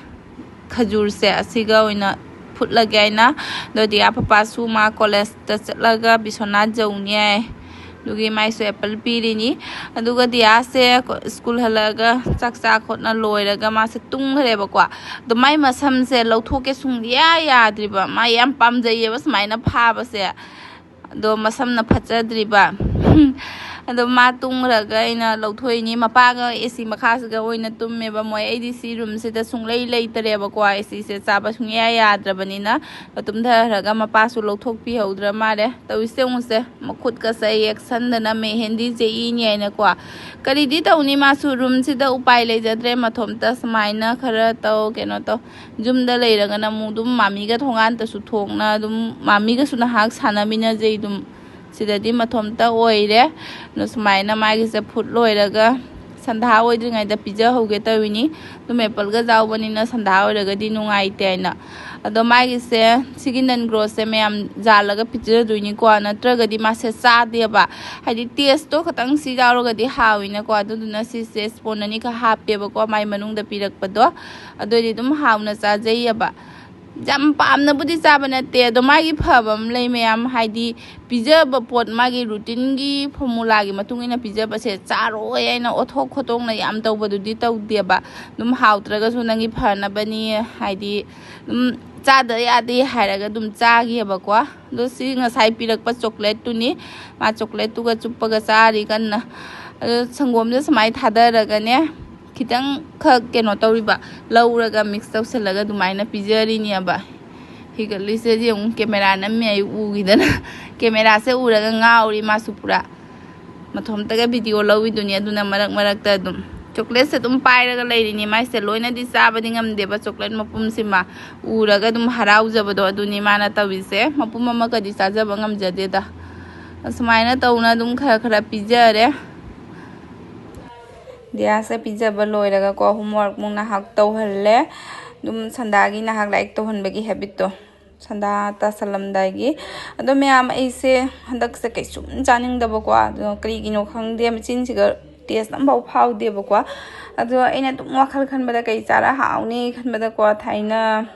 ꯈꯖꯨꯔꯁꯦ ꯑꯁꯤꯒ ꯑꯣꯏꯅ ꯐꯨꯠꯂꯒꯦ ꯍꯥꯏꯅ꯫ ꯑꯗꯣ ꯗꯤꯌꯥ ꯄꯄꯥꯁꯨ ꯃꯥ ꯀꯣꯂꯦꯖꯇ ꯆꯠꯂꯒ ꯕꯤꯁ꯭ꯋꯥꯅꯥꯊ ꯌꯧꯅꯤ ꯍꯥꯏ, ꯑꯗꯨꯒꯤ ꯃꯥꯏꯁꯨ ꯑꯦꯄꯜ ꯄꯤꯔꯤꯅꯤ꯫ ꯑꯗꯨꯒ ꯗꯤꯌꯥꯁꯦ ꯀꯣ-, ꯁ꯭ꯀꯨꯜ ꯍꯜꯂꯛꯑꯒ ꯆꯥꯛ ꯆꯥ ꯈꯣꯠꯅ ꯂꯣꯏꯔꯒ ꯃꯥꯁꯦ ꯇꯨꯝꯈ꯭ꯔꯦꯕꯀꯣ꯫ ꯑꯗꯣ ꯃꯥꯏ ꯃꯁꯝꯁꯦ ꯂꯧꯊꯣꯛꯀꯦ ꯁꯨꯡꯌꯥ ꯌꯥꯗ꯭ꯔꯤꯕ, ꯃꯥ ꯌꯥꯝ ꯄꯥꯝꯖꯩꯌꯦꯕ ꯁꯨꯃꯥꯏꯅ ꯐꯥꯕꯁꯦ꯫ ꯑꯗꯣ ꯃꯁꯝꯅ ꯐꯠꯆꯗ꯭ꯔꯤꯕ꯫ ꯑꯗꯣ ꯃꯥ ꯇꯨꯝꯈ꯭ꯔꯒ ꯑꯩꯅ ꯂꯧꯊꯣꯛꯏꯅꯤ꯫ ꯃꯄꯥꯒ ꯑꯦ ꯁꯤ ꯃꯈꯥꯁꯤꯗ ꯑꯣꯏꯅ ꯇꯨꯝꯃꯦꯕ ꯃꯣꯏ꯫ ꯑꯩꯗꯤ ꯁꯤ ꯔꯨꯝꯁꯤꯗ ꯁꯨꯡꯂꯩ ꯂꯩꯇꯔꯦꯕꯀꯣ, ꯑꯦ ꯁꯤꯁꯦ ꯆꯥꯕ ꯁꯨꯡꯌꯥ ꯌꯥꯗ꯭ꯔꯕꯅꯤꯅ꯫ ꯇꯨꯝꯊꯔꯒ ꯃꯄꯥꯁꯨ ꯂꯧꯊꯣꯛꯄꯤꯍꯧꯗ꯭ꯔ ꯃꯥꯜꯂꯦ꯫ ꯇꯧꯔꯤꯁꯦ ꯌꯦꯡꯉꯨꯁꯦ, ꯃꯈꯨꯠꯀꯁꯦ ꯌꯦꯛꯁꯟꯗꯅ ꯃꯦꯍꯦꯟꯗꯤ ꯌꯦꯛꯏꯅꯤ ꯍꯥꯏꯅꯀꯣ꯫ ꯀꯔꯤꯗꯤ ꯇꯧꯅꯤ, ꯃꯥꯁꯨ ꯔꯨꯝꯁꯤꯗ ꯎꯄꯥꯏ ꯂꯩꯖꯗ꯭ꯔꯦ, ꯃꯊꯣꯝꯇ ꯁꯨꯃꯥꯏꯅ ꯈꯔ ꯇꯧ, ꯀꯩꯅꯣ ꯇꯧ꯫ ꯌꯨꯝꯗ ꯂꯩꯔꯒꯅ ꯑꯃꯨꯛ ꯑꯗꯨꯝ ꯃꯥꯃꯤꯒ ꯊꯣꯡꯒꯥꯟꯗꯁꯨ ꯊꯣꯛꯅ ꯑꯗꯨꯝ ꯃꯥꯃꯤꯒꯁꯨ ꯅꯍꯥꯛ ꯁꯥꯟꯅꯃꯤꯟꯅꯖꯩ꯫ ꯑꯗꯨꯝ ꯁꯤꯗꯗꯤ ꯃꯊꯣꯝꯇ ꯑꯣꯏꯔꯦ꯫ ꯑꯗꯣ ꯁꯨꯃꯥꯏꯅ ꯃꯥꯒꯤꯁꯦ ꯐꯨꯠ ꯂꯣꯏꯔꯒ ꯁꯟꯗꯥ ꯑꯣꯏꯗ꯭ꯔꯤꯉꯩꯗ ꯄꯤꯖꯍꯧꯒꯦ ꯇꯧꯔꯤꯅꯤ꯫ ꯑꯗꯨꯝ ꯑꯦꯄꯜꯒ ꯌꯥꯎꯕꯅꯤꯅ ꯁꯟꯗꯥ ꯑꯣꯏꯔꯒꯗꯤ ꯅꯨꯡꯉꯥꯏꯇꯦ ꯍꯥꯏꯅ꯫ ꯑꯗꯣ ꯃꯥꯒꯤꯁꯦ, ꯁꯤꯒꯤ ꯅꯟ ꯒ꯭ꯔꯣꯁꯁꯦ ꯃꯌꯥꯝ ꯌꯥꯜꯂꯒ ꯄꯤꯖꯗꯣꯏꯅꯤꯀꯣ, ꯅꯠꯇ꯭ꯔꯒꯗꯤ ꯃꯥꯁꯦ ꯆꯥꯗꯦꯕ꯫ ꯍꯥꯏꯗꯤ ꯇꯦꯁꯇꯣ ꯈꯇꯪ ꯁꯤ ꯌꯥꯎꯔꯒꯗꯤ ꯍꯥꯎꯋꯤꯅꯀꯣ꯫ ꯑꯗꯨꯗꯨꯅ ꯁꯤꯁꯦ ꯁ꯭ꯄꯣꯟ ꯑꯅꯤꯈꯛ ꯍꯥꯞꯄꯦꯕꯀꯣ, ꯃꯥꯏ ꯃꯅꯨꯡꯗ ꯄꯤꯔꯛꯄꯗꯣ꯫ ꯑꯗꯨꯑꯣꯏꯗꯤ ꯑꯗꯨꯝ ꯍꯥꯎꯅ ꯆꯥꯖꯩꯌꯦꯕ꯫ ꯌꯥꯝ ꯄꯥꯝꯅꯕꯨꯗꯤ ꯆꯥꯕ ꯅꯠꯇꯦ, ꯑꯗꯣ ꯃꯥꯒꯤ ꯐꯕ ꯑꯃ ꯂꯩ ꯃꯌꯥꯝ, ꯍꯥꯏꯗꯤ ꯄꯤꯖꯕ ꯄꯣꯠ, ꯃꯥꯒꯤ ꯔꯨꯇꯤꯟꯒꯤ ꯐꯣꯔꯃꯨꯂꯥꯒꯤ ꯃꯇꯨꯡ ꯏꯟꯅ ꯄꯤꯖꯕꯁꯦ ꯆꯥꯔꯣꯏ ꯍꯥꯏꯅ ꯑꯣꯠꯊꯣꯛ ꯈꯣꯠꯇꯣꯛꯅ ꯌꯥꯝ ꯇꯧꯕꯗꯨꯗꯤ ꯇꯧꯗꯦꯕ꯫ ꯑꯗꯨꯝ ꯍꯥꯎꯇ꯭ꯔꯒꯁꯨ ꯅꯪꯒꯤ ꯐꯅꯕꯅꯤ, ꯍꯥꯏꯗꯤ ꯑꯗꯨꯝ ꯆꯥꯗ ꯌꯥꯗꯦ ꯍꯥꯏꯔꯒ ꯑꯗꯨꯝ ꯆꯥꯈꯤꯑꯕꯀꯣ꯫ ꯑꯗꯣ ꯁꯤ ꯉꯁꯥꯏ ꯄꯤꯔꯛꯄ ꯆꯣꯀ꯭ꯂꯦꯠꯇꯨꯅꯤ꯫ ꯃꯥ ꯆꯣꯀ꯭ꯂꯦꯠꯇꯨꯒ ꯆꯨꯞꯄꯒ ꯆꯥꯔꯤ ꯀꯟꯅ꯫ ꯑꯗꯣ ꯁꯪꯒꯣꯝꯁꯦ ꯁꯨꯃꯥꯏꯅ ꯊꯥꯗꯔꯒꯅꯦ, ꯈꯤꯇꯪ ꯈꯛ ꯀꯩꯅꯣ ꯇꯧꯔꯤꯕ, ꯂꯧꯔꯒ ꯃꯤꯛꯁ ꯇꯧꯁꯜꯂꯒ ꯑꯗꯨꯃꯥꯏꯅ ꯄꯤꯖꯔꯤꯅꯦꯕ꯫ ꯍꯤꯒꯠꯂꯤꯁꯦ ꯌꯦꯡꯉꯨ, ꯀꯦꯃꯦꯔꯥ ꯅꯝꯃꯤ ꯑꯩ ꯎꯈꯤꯗꯅ꯫ ꯀꯦꯃꯦꯔꯥꯁꯦ ꯎꯔꯒ ꯉꯥꯎꯔꯤ ꯃꯥꯁꯨ ꯄꯨꯔꯥ꯫ ꯃꯊꯣꯝꯇꯒ ꯚꯤꯗꯤꯑꯣ ꯂꯧꯏꯗꯨꯅꯤ, ꯑꯗꯨꯅ ꯃꯔꯛ ꯃꯔꯛꯇ ꯑꯗꯨꯝ ꯆꯣꯀ꯭ꯂꯦꯠꯁꯦ ꯑꯗꯨꯝ ꯄꯥꯏꯔꯒ ꯂꯩꯔꯤꯅꯤ꯫ ꯃꯥꯏꯁꯦ ꯂꯣꯏꯅꯗꯤ ꯆꯥꯕꯗꯤ ꯉꯝꯗꯦꯕ, ꯆꯣꯀ꯭ꯂꯦꯠ ꯃꯄꯨꯝꯁꯤꯃ ꯎꯔꯒ ꯑꯗꯨꯝ ꯍꯔꯥꯎꯖꯕꯗꯣ ꯑꯗꯨꯅꯤ ꯃꯥꯅ ꯇꯧꯔꯤꯁꯦ꯫ ꯃꯄꯨꯝ ꯑꯃꯒꯗꯤ ꯆꯥꯖꯕ ꯉꯝꯖꯗꯦꯗ꯫ ꯑꯁꯨꯃꯥꯏꯅ ꯇꯧꯅ ꯑꯗꯨꯝ ꯈꯔ ꯈꯔ ꯄꯤꯖꯔꯦ꯫ ꯗꯤꯌꯥꯁꯦ ꯄꯤꯖꯕ ꯂꯣꯏꯔꯒꯀꯣ, ꯍꯣꯝꯋꯥꯔꯛꯃꯨꯛ ꯉꯥꯏꯍꯥꯛ ꯇꯧꯍꯜꯂꯦ꯫ ꯑꯗꯨꯝ ꯁꯟꯗꯥꯒꯤ ꯉꯥꯏꯍꯥꯛ ꯂꯥꯏꯔꯤꯛ ꯇꯧꯍꯟꯕꯒꯤ ꯍꯦꯕꯤꯠꯇꯣ, ꯁꯟꯗꯥ ꯇꯥꯁꯜꯂꯝꯗꯥꯏꯒꯤ꯫ ꯑꯗꯣ ꯃꯌꯥꯝ, ꯑꯩꯁꯦ ꯍꯟꯗꯛꯁꯦ ꯀꯩꯁꯨꯝ ꯆꯥꯅꯤꯡꯗꯕꯀꯣ, ꯑꯗꯣ ꯀꯔꯤꯒꯤꯅꯣ ꯈꯪꯗꯦ, ꯃꯆꯤꯟꯁꯤꯒ ꯇꯦꯁ ꯑꯃꯐꯥꯎ ꯐꯥꯎꯗꯦꯕꯀꯣ꯫ ꯑꯗꯣ ꯑꯩꯅ ꯑꯗꯨꯝ ꯋꯥꯈꯜ ꯈꯟꯕꯗ ꯀꯩ ꯆꯥꯔ ꯍꯥꯎꯅꯤ ꯈꯟꯕꯗꯀꯣ, ꯊꯥꯏꯅ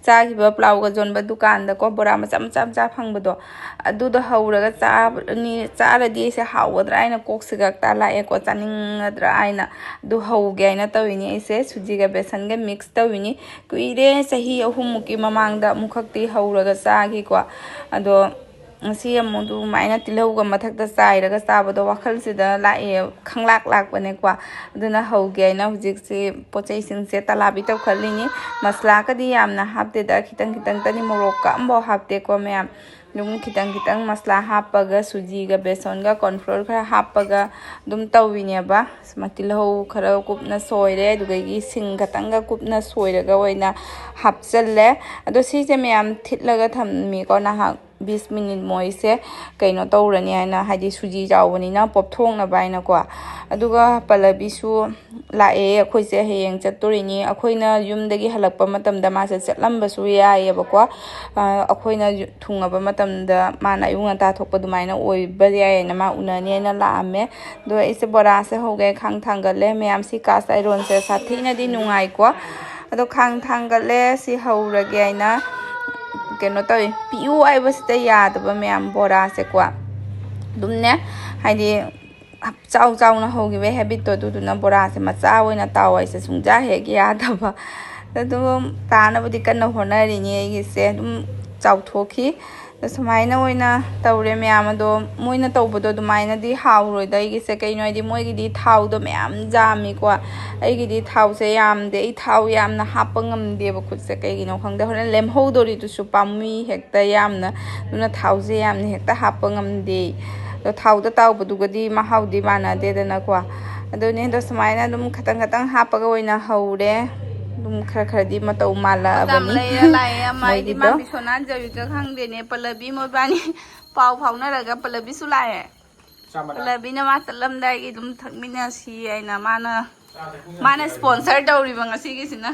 ꯆꯥꯈꯤꯕ ꯄ꯭ꯂꯥꯎꯒ ꯌꯣꯟꯕ ꯗꯨꯀꯥꯟꯗꯀꯣ, ꯕꯣꯔꯥ ꯃꯆꯥ ꯃꯆꯥ ꯃꯆꯥ ꯐꯪꯕꯗꯣ, ꯑꯗꯨꯗꯣ ꯍꯧꯔꯒ ꯆꯥꯕꯅꯤ꯫ ꯆꯥꯔꯗꯤ ꯑꯩꯁꯦ ꯍꯥꯎꯒꯗ꯭ꯔꯥ ꯍꯥꯏꯅ ꯀꯣꯛꯁꯤꯒ ꯍꯦꯛꯇ ꯂꯥꯛꯑꯦꯀꯣ, ꯆꯥꯅꯤꯡꯒꯗ꯭ꯔꯥ ꯍꯥꯏꯅ꯫ ꯑꯗꯨ ꯍꯧꯒꯦ ꯍꯥꯏꯅ ꯇꯧꯔꯤꯅꯤ ꯑꯩꯁꯦ, ꯁꯨꯖꯤꯒ ꯕꯦꯁꯟꯒ ꯃꯤꯛꯁ ꯇꯧꯔꯤꯅꯤ꯫ ꯀꯨꯏꯔꯦ, ꯆꯍꯤ ꯑꯍꯨꯝꯃꯨꯛꯀꯤ ꯃꯃꯥꯡꯗ ꯑꯃꯨꯛꯈꯛꯇꯤ ꯍꯧꯔꯒ ꯆꯥꯈꯤꯀꯣ꯫ ꯑꯗꯣ ꯉꯁꯤ ꯑꯃꯨꯛ ꯑꯗꯨꯃꯥꯏꯅ ꯇꯤꯜꯍꯧꯒ ꯃꯊꯛꯇ ꯆꯥꯏꯔꯒ ꯆꯥꯕꯗꯣ ꯋꯥꯈꯜꯁꯤꯗ ꯂꯥꯛꯑꯦ, ꯈꯪꯂꯥꯛ ꯂꯥꯛꯄꯅꯦꯀꯣ꯫ ꯑꯗꯨꯅ ꯍꯧꯒꯦ ꯍꯥꯏꯅ ꯍꯧꯖꯤꯛꯁꯤ ꯄꯣꯠ ꯆꯩꯁꯤꯡꯁꯦ ꯇꯂꯥꯕꯤ ꯇꯧꯈꯠꯂꯤꯅꯤ꯫ ꯃꯁꯂꯥꯒꯗꯤ ꯌꯥꯝꯅ ꯍꯥꯞꯇꯦꯗ, ꯈꯤꯇꯪ ꯈꯤꯇꯪꯇꯅꯤ, ꯃꯣꯔꯣꯛꯀ ꯑꯝꯐꯥꯎ ꯍꯥꯞꯇꯦꯀꯣ ꯃꯌꯥꯝ꯫ ꯑꯗꯨꯝ ꯈꯤꯇꯪ ꯈꯤꯇꯪ ꯃꯁꯂꯥ ꯍꯥꯞꯄꯒ, ꯁꯨꯖꯤꯒ ꯕꯦꯁꯣꯟꯒ ꯀꯣꯔꯟꯐ꯭ꯂꯣꯔ ꯈꯔ ꯍꯥꯞꯄꯒ ꯑꯗꯨꯝ ꯇꯧꯔꯤꯅꯦꯕ꯫ ꯇꯤꯜꯍꯧ ꯈꯔ ꯀꯨꯞꯅ ꯁꯣꯏꯔꯦ, ꯑꯗꯨꯗꯒꯤ ꯁꯤꯡ ꯈꯇꯪꯒ ꯀꯨꯞꯅ ꯁꯣꯏꯔꯒ ꯑꯣꯏꯅ ꯍꯥꯞꯆꯜꯂꯦ꯫ ꯑꯗꯣ ꯁꯤꯁꯦ ꯃꯌꯥꯝ ꯊꯤꯠꯂꯒ ꯊꯝꯃꯤꯀꯣ ꯅꯍꯥꯛ꯫ ꯕꯤꯁ ꯃꯤꯅꯤꯠ ꯃꯣꯏꯁꯦ ꯀꯩꯅꯣ ꯇꯧꯔꯅꯤ ꯍꯥꯏꯅ, ꯍꯥꯏꯗꯤ ꯁꯨꯖꯤ ꯆꯥꯎꯕꯅꯤꯅ ꯄꯣꯞꯊꯣꯛꯅꯕ ꯍꯥꯏꯅꯀꯣ꯫ ꯑꯗꯨꯒ ꯄꯜꯂꯕꯤꯁꯨ ꯂꯥꯛꯑꯦ, ꯑꯩꯈꯣꯏꯁꯦ ꯍꯌꯦꯡ ꯆꯠꯇꯣꯔꯤꯅꯤ꯫ ꯑꯩꯈꯣꯏꯅ ꯌꯨꯝꯗꯒꯤ ꯍꯜꯂꯛꯄ ꯃꯇꯝꯗ ꯃꯥꯁꯦ ꯆꯠꯂꯝꯕꯁꯨ ꯌꯥꯏꯌꯦꯕꯀꯣ꯫ ꯑ, ꯑꯩꯈꯣꯏꯅ ꯌꯨ-, ꯊꯨꯡꯉꯕ ꯃꯇꯝꯗ ꯃꯥꯅ ꯑꯌꯨꯛ ꯉꯟꯇꯥ ꯊꯣꯛꯄ ꯑꯗꯨꯃꯥꯏꯅ ꯑꯣꯏꯕ ꯌꯥꯏꯌꯦꯅ ꯃꯥ ꯎꯅꯅꯤ ꯍꯥꯏꯅ ꯂꯥꯛꯑꯝꯃꯦ꯫ ꯑꯗꯣ ꯑꯩꯁꯦ ꯕꯣꯔꯥꯁꯦ ꯍꯧꯒꯦ, ꯈꯥꯡ ꯊꯥꯡꯒꯠꯂꯦ꯫ ꯃꯌꯥꯝꯁꯤ cast ironꯁꯦ ꯁꯥꯊꯤꯅꯗꯤ ꯅꯨꯡꯉꯥꯏꯀꯣ꯫ ꯑꯗꯣ ꯈꯥꯡ ꯊꯥꯡꯒꯠꯂꯦ, ꯁꯤ ꯍꯧꯔꯒꯦ ꯍꯥꯏꯅ ꯀꯩꯅꯣ ꯇꯧꯋꯤ, ꯄꯤꯌꯨ ꯍꯥꯏꯕꯁꯤꯗ ꯌꯥꯗꯕ ꯃꯌꯥꯝ ꯕꯣꯔꯥꯁꯦꯀꯣ꯫ ꯑꯗꯨꯝꯅꯦ, ꯍꯥꯏꯗꯤ ꯆꯥꯎ ꯆꯥꯎꯅ ꯍꯧꯈꯤꯕ habitꯇꯣ, ꯑꯗꯨꯗꯨꯅ ꯕꯣꯔꯥꯁꯦ ꯃꯆꯥ ꯑꯣꯏꯅ ꯇꯥꯎ ꯍꯥꯏꯁꯦ ꯁꯨꯡꯌꯥ ꯍꯦꯛ ꯌꯥꯗꯕ꯫ ꯑꯗꯨꯝ ꯇꯥꯅꯕꯗꯤ ꯀꯟꯅ ꯍꯣꯠꯅꯔꯤꯅꯤ ꯑꯩꯒꯤꯁꯦ꯫ ꯑꯗꯨꯝ ꯆꯥꯎꯊꯣꯛꯈꯤ꯫ ꯑꯗꯣ ꯁꯨꯃꯥꯏꯅ ꯑꯣꯏꯅ ꯇꯧꯔꯦ ꯃꯌꯥꯝ꯫ ꯑꯗꯣ ꯃꯣꯏꯅ ꯇꯧꯕꯗꯣ ꯑꯗꯨꯃꯥꯏꯅꯗꯤ ꯍꯥꯎꯔꯣꯏꯗ ꯑꯩꯒꯤꯁꯦ꯫ ꯀꯩꯅꯣ ꯍꯥꯏꯗꯤ ꯃꯣꯏꯒꯤꯗꯤ ꯊꯥꯎꯗꯣ ꯃꯌꯥꯝ ꯌꯥꯝꯃꯤꯀꯣ, ꯑꯩꯒꯤꯗꯤ ꯊꯥꯎꯁꯦ ꯌꯥꯝꯗꯦ꯫ ꯑꯩ ꯊꯥꯎ ꯌꯥꯝꯅ ꯍꯥꯞꯄ ꯉꯝꯗꯦꯕ ꯈꯨꯠꯁꯦ, ꯀꯩꯒꯤꯅꯣ ꯈꯪꯗꯦ꯫ ꯍꯣꯔꯦꯟ ꯂꯦꯝꯍꯧꯗꯣꯔꯤꯗꯨꯁꯨ ꯄꯥꯝꯃꯨꯏ ꯍꯦꯛꯇ ꯌꯥꯝꯅ, ꯑꯗꯨꯅ ꯊꯥꯎꯁꯦ ꯌꯥꯝꯅ ꯍꯦꯛꯇ ꯍꯥꯞꯄ ꯉꯝꯗꯦ꯫ ꯑꯗꯣ ꯊꯥꯎꯗ ꯇꯥꯎꯕꯗꯨꯒꯗꯤ ꯃꯍꯥꯎꯗꯤ ꯃꯥꯟꯅꯗꯦꯗꯅꯀꯣ꯫ ꯑꯗꯨꯅꯦ, ꯑꯗꯣ ꯁꯨꯃꯥꯏꯅ ꯑꯗꯨꯝ ꯈꯇꯪ ꯈꯇꯪ ꯍꯥꯞꯄꯒ ꯑꯣꯏꯅ ꯍꯧꯔꯦ꯫ ꯑꯗꯨꯝ ꯈꯔ ꯈꯔꯗꯤ ꯃꯇꯧ ꯃꯥꯜꯂꯛꯑꯕꯅꯤ ꯂꯩꯔ ꯂꯥꯛꯑꯦ꯫ ꯑꯃ ꯑꯩꯗꯤ ꯃꯣꯏꯒꯤꯗꯣ꯫ ꯃꯥ ꯕꯤꯁꯣꯅꯥ ꯖꯕꯤꯀ ꯈꯪꯗꯦꯅꯦ꯫ ꯄꯜꯂꯕꯤ ꯃꯣꯏꯕꯥꯅꯤ ꯄꯥꯎ ꯐꯥꯎꯅꯔꯒ ꯄꯜꯂꯕꯤꯁꯨ ꯂꯥꯛꯑꯦ꯫ ꯆꯥꯃꯅꯥ꯫ ꯄꯜꯂꯕꯤꯅ ꯃꯥ ꯆꯠꯂꯝꯗꯥꯏꯒꯤ ꯑꯗꯨꯝ ꯊꯛꯃꯤꯟꯅꯁꯤ ꯍꯥꯏꯅ ꯃꯥꯅ, ꯆꯥ ꯊꯛꯃꯤꯟꯅꯁꯤ ꯃꯥꯅ ꯍꯥꯏꯕꯅꯤ꯫ Sponsor ꯇꯧꯔꯤꯕ ꯉꯁꯤꯒꯤꯁꯤꯅ꯫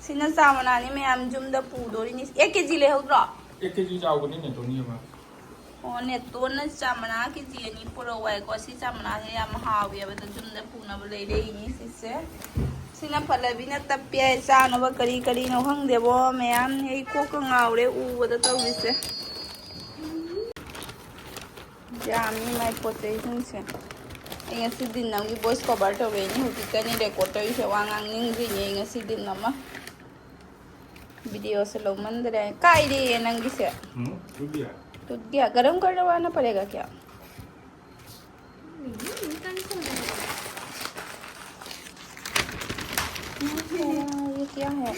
ꯁꯤꯅ ꯆꯥꯃꯅꯥꯅꯤ ꯃꯌꯥꯝ, ꯌꯨꯝꯗ ꯄꯨꯗꯣꯔꯤꯅꯤ꯫ A K G ꯂꯩꯍꯧꯗ꯭ꯔꯣ? A K G ꯆꯥꯎꯕꯅꯤꯅꯦ, ꯇꯣꯅꯤ ꯑꯃ꯫ ꯑꯣ, ꯅꯦꯇꯣꯟꯅ ꯆꯥꯃꯅꯥ ꯀꯦ ꯖꯤ ꯑꯅꯤ ꯄꯨꯔꯛꯑꯣ ꯍꯥꯏꯀꯣ꯫ ꯁꯤ ꯆꯥꯃꯅꯥꯁꯦ ꯌꯥꯝ ꯍꯥꯎꯋꯦꯕ, ꯑꯗꯣ ꯌꯨꯝꯗ ꯄꯨꯅꯕ ꯂꯩꯔꯛꯏꯅꯤ ꯁꯤꯁꯦ꯫ ꯁꯤꯅ ꯄꯜꯂꯕꯤꯅ ꯇꯞꯄꯦ ꯍꯥꯏ ꯆꯥꯅꯕ ꯀꯔꯤ ꯀꯔꯤꯅꯣ ꯈꯪꯗꯦꯕꯣ ꯃꯌꯥꯝ꯫ ꯑꯩ ꯀꯣꯛꯀ ꯉꯥꯎꯔꯦ ꯎꯕꯗ ꯇꯧꯔꯤꯁꯦ꯫ ꯌꯥꯝꯃꯤ ꯃꯥꯏ ꯄꯣꯠ ꯆꯩꯁꯤꯡꯁꯦ꯫ ꯑꯩ ꯉꯁꯤ ꯗꯤꯟ ꯑꯃꯒꯤ voice cover ꯇꯧꯔꯛꯏꯅꯦ, ꯍꯧꯖꯤꯛꯇꯅꯤ record ꯇꯧꯔꯤꯁꯦ꯫ ꯋꯥ ꯉꯥꯡꯅꯤꯡꯗ꯭ꯔꯤꯅꯦ ꯑꯩ ꯉꯁꯤ ꯗꯤꯟ ꯑꯃ꯫ Videoꯁꯦ ꯂꯧꯃꯟꯗ꯭ꯔꯦ꯫ ꯀꯥꯏꯔꯦ ꯅꯪꯒꯤꯁꯦ? हम्म, टूट गया। टूट गया? गरम करवाना पड़ेगा क्या? ये क्या है?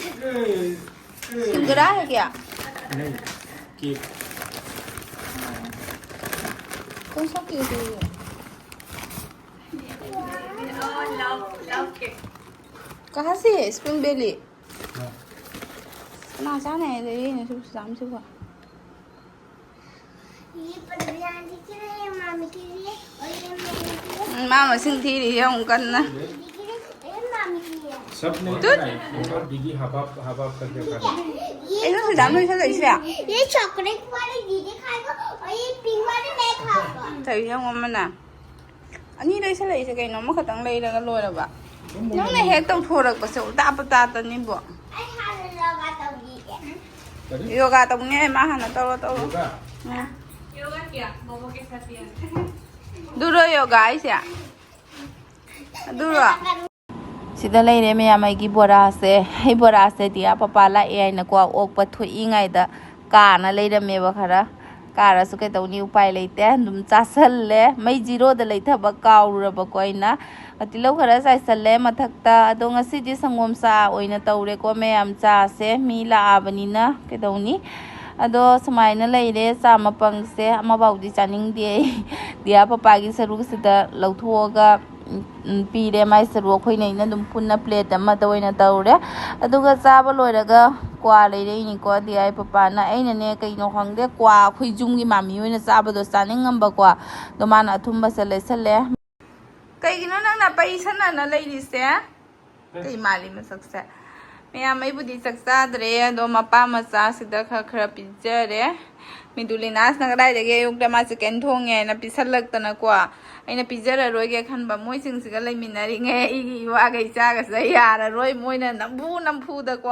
सिंगड़ा है क्या? नहीं, केक। कौन सा केक है ये? कहाँ से है स्प्रिंग बेली? हाँ। ꯀꯅꯥ ꯆꯥꯅꯤ ꯍꯥꯏ ꯂꯩꯔꯤꯅꯣ ꯁꯤꯕꯨ ꯁꯨꯗꯥꯝꯁꯤꯕꯨ? ये पतंजलि के लिए, मामी के लिए और ये मम्मी के लिए। ꯎꯝ, ꯃꯥ ꯃꯁꯤꯡ ꯊꯤꯔꯤ ꯌꯦꯡꯉꯨ ꯀꯟꯅ꯫ दीदी के लिए और ये मामी के लिए। सब नहीं दूध? बनाई, वो तो दीदी हाफ हाफ हाफ हाफ करके खा लो। ये ꯑꯩꯅ ꯁꯤꯗ ꯂꯣꯏꯁꯜꯂꯛꯏꯁꯦ꯫ ये चॉकलेट वाले दीदी खाएगा और ये पिंक वाले मैं खाऊंगा। ꯇꯧꯔꯤ ꯌꯦꯡꯉꯣ ꯑꯃꯅ꯫ ꯑꯅꯤ ꯂꯩꯁꯜꯂꯛꯏꯁꯦ ꯀꯩꯅꯣ? ꯑꯃꯈꯛꯇꯪ ꯂꯩꯔꯒ ꯂꯣꯏꯔꯕ? ꯅꯪꯅ ꯍꯦꯛ ꯇꯧꯊꯣꯔꯛꯄꯁꯦ ꯎꯜꯇꯥ ꯄꯨꯜꯇꯥ ꯇꯅꯤꯕꯣ꯫ ꯑꯩ ꯍꯥꯟꯅ ꯌꯣꯒꯥ ꯇꯧꯈꯤꯒꯦ꯫ ꯌꯣꯒꯥ ꯇꯧꯅꯤ ꯍꯥꯏ ꯃꯥ ꯍꯥꯟꯅ ꯇꯧꯔꯣ ꯇꯧꯔꯣ꯫ ꯌꯣꯒꯥ? ꯎꯝ꯫ योगा किया, मोमो के साथ किया। ꯑꯗꯨꯔꯣ ꯌꯣꯒꯥ ꯍꯥꯏꯁꯦ? ꯑꯗꯨꯔꯣ? ꯁꯤꯗ ꯂꯩꯔꯦ ꯃꯌꯥꯝ ꯑꯩꯒꯤ ꯕꯣꯔꯥꯁꯦ꯫ ꯑꯩ ꯕꯣꯔꯥꯁꯦ ꯗꯤꯌꯥ ꯄꯄꯥ ꯂꯥꯛꯑꯦ ꯍꯥꯏꯅꯀꯣ ꯑꯣꯛꯄ ꯊꯣꯛꯏꯉꯩꯗ ꯀꯥꯅ ꯂꯩꯔꯝꯃꯦꯕ ꯈꯔ꯫ ꯀꯥꯔꯁꯨ ꯀꯩꯗꯧꯅꯤ, ꯎꯄꯥꯏ ꯂꯩꯇꯦ꯫ ꯑꯗꯨꯝ ꯆꯥꯁꯜꯂꯦ꯫ ꯃꯩ ꯖꯤꯔꯣꯗ ꯂꯩꯊꯕ ꯀꯥꯎꯔꯨꯔꯕꯀꯣ ꯑꯩꯅ꯫ ꯇꯤꯜꯍꯧ ꯈꯔ ꯆꯥꯏꯁꯜꯂꯦ ꯃꯊꯛꯇ꯫ ꯑꯗꯣ ꯉꯁꯤꯗꯤ ꯁꯪꯒꯣꯝ ꯆꯥ ꯑꯣꯏꯅ ꯇꯧꯔꯦꯀꯣ ꯃꯌꯥꯝ꯫ ꯆꯥꯁꯦ ꯃꯤ ꯂꯥꯛꯑꯕꯅꯤꯅ ꯀꯩꯗꯧꯅꯤ꯫ ꯑꯗꯣ ꯁꯨꯃꯥꯏꯅ ꯂꯩꯔꯦ ꯆꯥ ꯃꯄꯪꯁꯦ꯫ ꯑꯃꯐꯥꯎꯗꯤ ꯆꯥꯅꯤꯡꯗꯦ ꯑꯩ꯫ ꯗꯤꯌꯥ ꯄꯄꯥꯒꯤ ꯁꯔꯨꯛꯁꯤꯗ ꯂꯧꯊꯣꯛꯑꯒ ꯎꯝ, ꯄꯤꯔꯦ꯫ ꯃꯥꯏ ꯁꯔꯨꯛ ꯑꯩꯈꯣꯏꯅ ꯑꯩꯅ ꯑꯗꯨꯝ ꯄꯨꯟꯅ ꯄ꯭ꯂꯦꯠ ꯑꯃꯗ ꯑꯣꯏꯅ ꯇꯧꯔꯦ꯫ ꯑꯗꯨꯒ ꯆꯥꯕ ꯂꯣꯏꯔꯒ ꯀ꯭ꯋꯥ ꯂꯩꯔꯛꯏꯅꯤꯀꯣ ꯗꯤꯌꯥꯏ ꯄꯄꯥꯅ꯫ ꯑꯩꯅꯅꯦ ꯀꯩꯅꯣ ꯈꯪꯗꯦ, ꯀ꯭ꯋꯥ ꯑꯩꯈꯣꯏ ꯌꯨꯝꯒꯤ ꯃꯥꯃꯤ ꯑꯣꯏꯅ ꯆꯥꯕꯗꯣ ꯆꯥꯅꯤꯡꯉꯝꯕꯀꯣ꯫ ꯑꯗꯣ ꯃꯥꯅ ꯑꯊꯨꯝꯕꯁꯦ ꯂꯩꯁꯜꯂꯦ꯫ ꯀꯩꯒꯤꯅꯣ ꯅꯪꯅ ꯄꯩꯁꯟꯅꯅ ꯂꯩꯔꯤꯁꯦ? ꯀꯩ ꯃꯥꯜꯂꯤ ꯃꯁꯛꯁꯦ? ꯃꯌꯥꯝ ꯑꯩꯕꯨꯗꯤ ꯆꯥꯛ ꯆꯥꯗ꯭ꯔꯦ, ꯑꯗꯣ ꯃꯄꯥ ꯃꯆꯥꯁꯤꯗ ꯈꯔ ꯈꯔ ꯄꯤꯖꯔꯦ꯫ ꯃꯤꯗꯨꯂꯤꯅꯥꯁꯅ ꯀꯗꯥꯏꯗꯒꯤ ꯑꯌꯨꯛꯇ ꯃꯥ ꯆꯤꯀꯟ ꯊꯣꯡꯉꯦꯅ ꯄꯤꯁꯜꯂꯛꯇꯅꯀꯣ꯫ ꯑꯩꯅ ꯄꯤꯖꯔꯔꯣꯏꯒꯦ ꯈꯟꯕ, ꯃꯣꯏꯁꯤꯡꯁꯤꯒ ꯂꯩꯃꯤꯟꯅꯔꯤꯉꯩ ꯑꯩꯒꯤ ꯏꯋꯥꯒ ꯏꯆꯥꯒꯁꯦ ꯌꯥꯔꯔꯣꯏ꯫ ꯃꯣꯏꯅ ꯅꯝꯐꯨ ꯅꯝꯐꯨꯗꯀꯣ